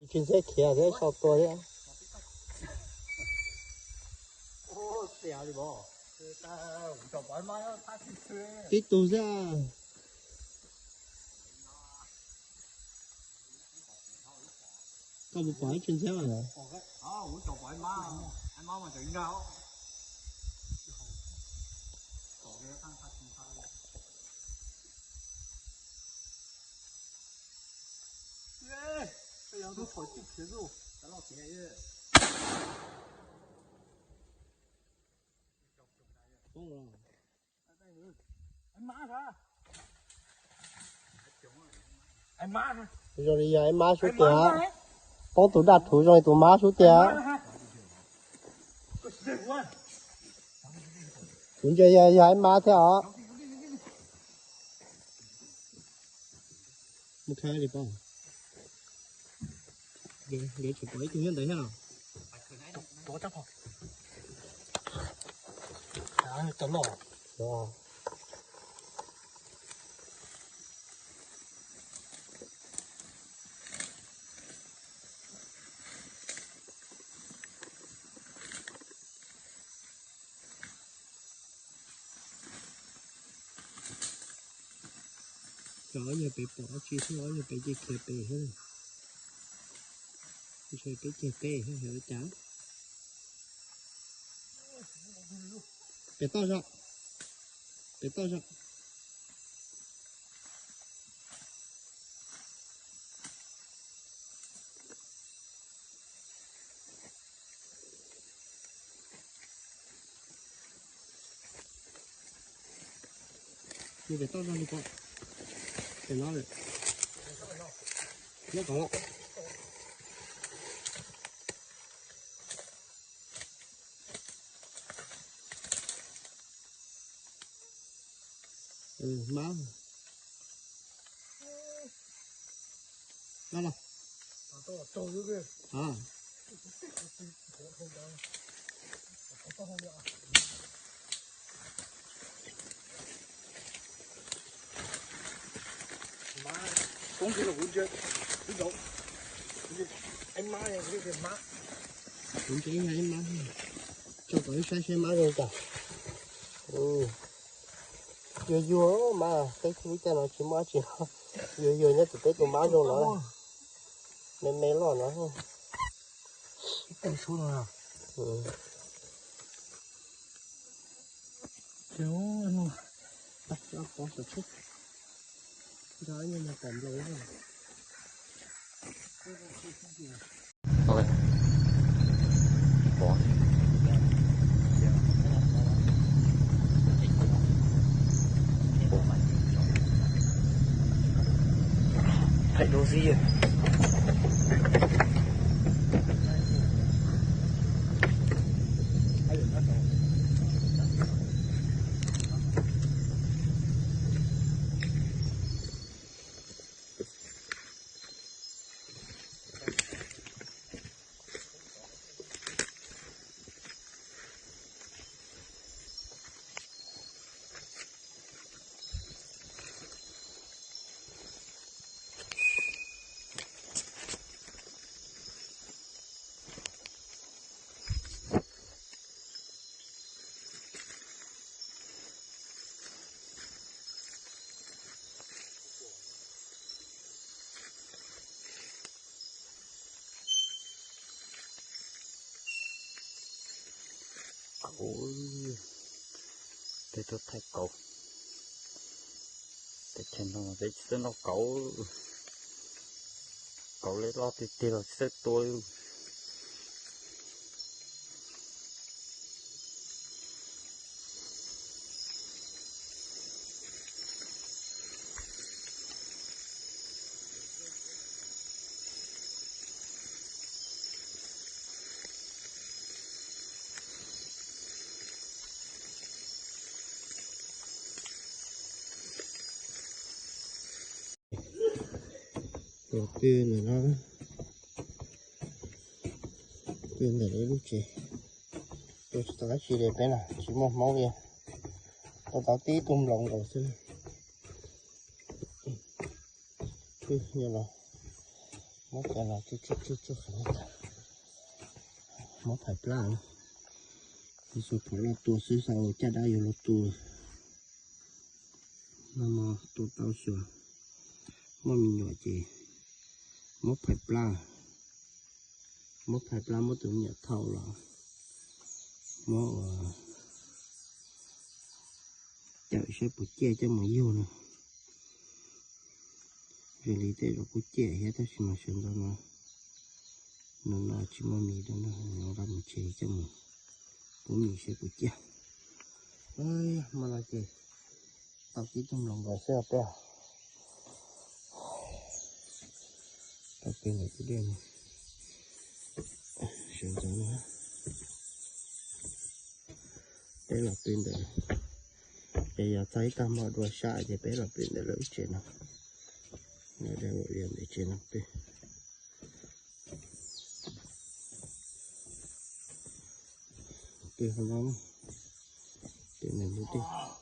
Tsis ntxhiab khiav thiab so tua thiab. Tib tug xwb. Koj puas pom ib tsis ntxhiab? Zoo li yog ib mab sub tiag. Poob tus daj rhuv zoo li tus mab sub tiag. Kuv ntsia yog ib mab thiab os. Mus khav li pom. Nkawd tseem pom ib tug nyob ntawd thiab los? Cov ob nyuag pem pom dab tsi xwb, ob nyuag pem cia khiav pem thiab. Ntshe peb ceg peb thiab, xyov ua cas. Pem toj zog, pem toj zog. Mus pem toj zog li ko. Pem no lawm. Nyob tod lawm. Mab. Mab los. Kuv ntsia ib mab, tso kom wb saib seb mab zoo cas. Yuag yuag mab, teb chaws lub caij no tsis muaj dab tsi no. Yuag yuag nyob tim peb tus mab zoo no, me me loj no. Kuv, peb tuaj thaij kauv, teb chaws no peb tsis txawj noj kauv, kauv li loj tiag tiag los tsis txawj tua li. Tus pw ntawm no, pw ntawm lub tsev, tua tsis tau dab tsi li peb na, tsis muaj hmoob li. Tua tau tib tug nploos nkaus xwb. Pw nyob los, Muab cov los tsuj tsuj tsuj tsuj qhov no tas. Muab phais plab, ib xu phov loj tua xwb, xav ua caj dab yuav luag tua. No mas tua tau xyuas, muaj me nyuam ces muab phais plab, muab phais plab muab tus me nyuam thau los muab ua cawm saib puas ciaj coj mus yug no. Zoo li tej zaum kuj ciaj thiab tab sis mas sawv ntxov no, no no tsis muaj mis rau no, nqa mus tsev coj mus pub mis saib puas ciaj. Muaj no ces tau tib tug mlom nkaus xwb os peb. Tau peb ntawm kuv dej no, sawv ntxov no, peb los pw ntawm, es yog txog ib tag hmo dua sab ces peb los pw ntawm lawv lub tsev no, lawv ua ntawm tsev no pw. Pw hauv no, pw ntawm lub teb.